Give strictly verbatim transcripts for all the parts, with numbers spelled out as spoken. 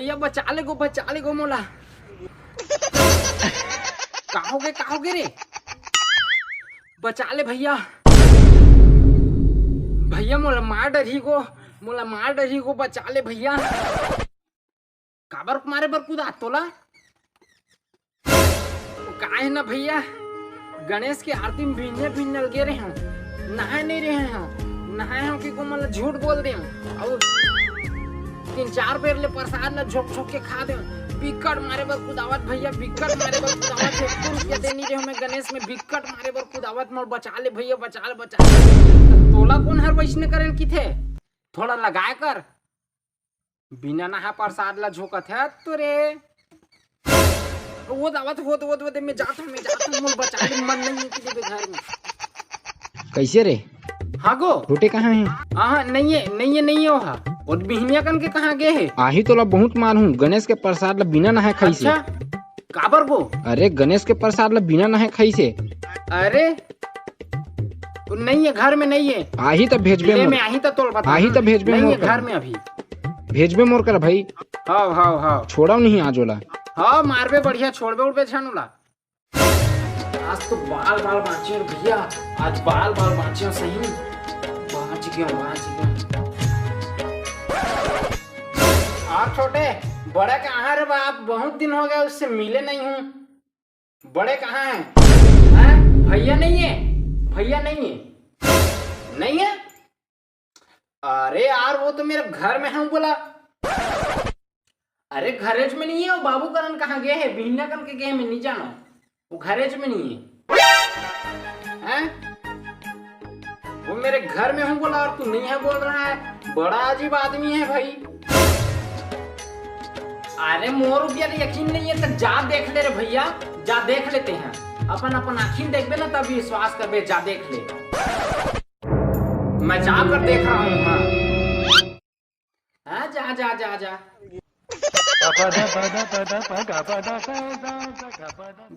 भैया बचा ले गो, बचा ले गो मोला। का होगे, का होगे रे? बचा ले भैया। भैया मोला मार डरही गो, मोला मार डरही गो, बचा ले भैया। काबर मारे बर कुदात तोला? काय हे ना भैया, गणेश के आरती में भींजे भींजल गे रहे हूँ, नहाए नहीं रहे हूँ, नहाए हूँ कि को मतलब झूठ बोल दे हूँ। और तीन चार बेर ले प्रसाद ला झोंक झोंक के खा दे हूँ। बिकट मारे बर कुदावत भैया, बिकट मारे बर कुदावत, एक रुपया दे नहीं रहे हूँ मैं गणेश में, बिकट मारे बर कुदावत, मोर बचा ले भैया, बचा ले, बचा ले। तोला कौन हर वैसने करेल किथे? थोड़ा लगाए कर। बिना नहा प्रसाद ला झोंकत हे तो रे। वो दावत, वो, वो, वो, मैं जात हूँ, मैं जात हूँ, मोर बचा ले, मन नहीं है कि देबे घर में। कैसे रे? हाँ गो। छोटे कहाँ है? हाँ, हाँ, नहीं है, नहीं है, नहीं है, वो हा। और बिहनिया कन के कहाँ गए है? आही तोला बहुत मार हूँ, गणेश के प्रसाद ला बिना नहाए खाई से। अच्छा, काबर गो? अरे, गणेश के प्रसाद ला बिना नहाए खाई से। अरे, वो नहीं है, घर में नहीं है। आही त भेजबे ले, मोर। मैं आही त तोल बता। आही त भेजबे नहीं मोर है, कर। घर में अभी। भेजबे मोर कर भाई। हाँ, हाँ, हाँ। छोड़व नहीं आज ओला। हाँ, मारबे बढ़िया, छोड़बे उड़बे झन ओला। आज तो बाल बाल बाँचे हँव भैया, आज बाल बाल बाँचे हँव सही। बाँच गया, बाँच गया। और छोटे, बड़े कहाँ रे बाप? बहुत दिन हो गया, उससे मिले नहीं हूँ। बड़े कहाँ हैं? हैं? भैया नहीं है, भैया नहीं है, नहीं है। अरे यार, वो तो मेरे घर में है बोला। अरे घरेज में नहीं है, वो बाबू करन कहाँ गए हैं? बिहनिया कन के गए हैं, मैं नहीं जाना। वो घरेज में नहीं है। हैं? वो मेरे घर में हूँ बोला और तू नहीं है बोल रहा है। बड़ा अजीब आदमी है भाई। अरे मोर ऊपर यकीन नहीं है तो जा देख ले रे भैया, जा देख लेते हैं। अपन, अपन आँखिन देखबे ना तब विश्वास करबे, जा देख ले। मैं जाकर देख रहा हूँ, हाँ। हाँ, जा, जा, जा, जा।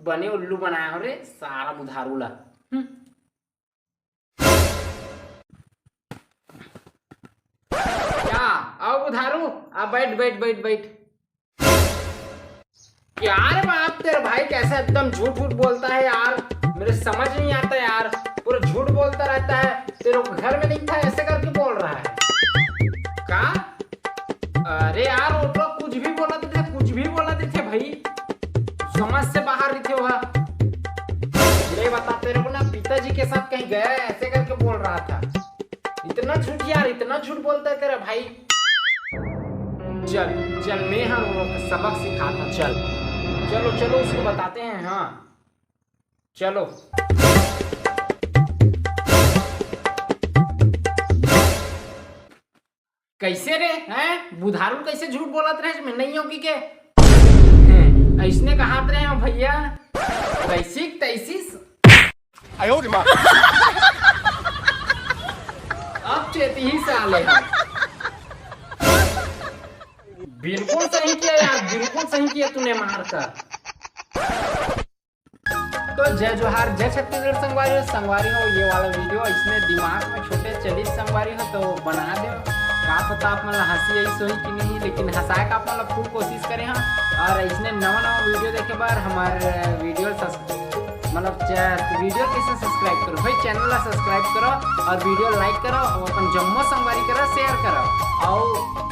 बने उल्लू बनाया हो रे सारा बुधारू ला। हम्म। क्या? आओ बुधारू, आ बैठ, बैठ, बैठ, बैठ। क्या रे बाप, तेरा भाई कैसे एकदम झूठ झूठ बोलता है यार, मेरे समझ नहीं आता यार, पूरा झूठ बोलता रहता है। तेरे को घर में नहीं था, ऐसे करके बोल रहा है। का? अरे यार, वो तो कुछ भी बोला देथे, कुछ भी बोला देथे भाई, समझ से बाहर रहिथे वह। ये बता, तेरे को ना पिताजी के साथ कहीं गया है, ऐसे करके बोल रहा था। इतना झूठ यार, इतना झूठ बोलता है तेरा भाई। चल, चल, मैं हर वो सबक सिखाता हूँ, चल। चलो, चलो, उसको बताते हैं, हाँ। चलो। कैसे रे, हैं? बुधारू कैसे झूठ बोलत रहे, मैं नहीं हूँ कि के? हैं, ऐसने कहात रहे हो भैया, वैसी तैसी। आयो रे माँ। अब चेती ही साले हैं। बिल्कुल सही किया यार, बिल्कुल सही किया तूने मार कर। तो जय जोहार, जय छत्तीसगढ़ संगवारी हो, संगवारी हो, ये वाला वीडियो इसने दिमाग में छोटे चलिस संगवारी हो तो बना दो। का पता आप मन ला हंसी आई सोही कि नहीं, लेकिन हंसाए का आप मन ला फुल कोशिश करे हाँ। और इसने नवा नवा वीडियो देखे बर हमार वीडियो सब्स-, मतलब च-, वीडियो कैसे सब्सक्राइब करो भाई, चैनल ला सब्सक्राइब करो और वीडियो लाइक करो और अपन जम्मो संगवारी करो, शेयर करो और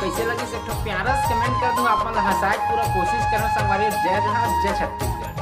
कैसे लगी से एक ठो प्यारा सा कमेंट कर दूँ, आप मन ला हंसाए पूरा कोशिश करो संगवारी। जय जोहार, जय छत्तीसगढ़।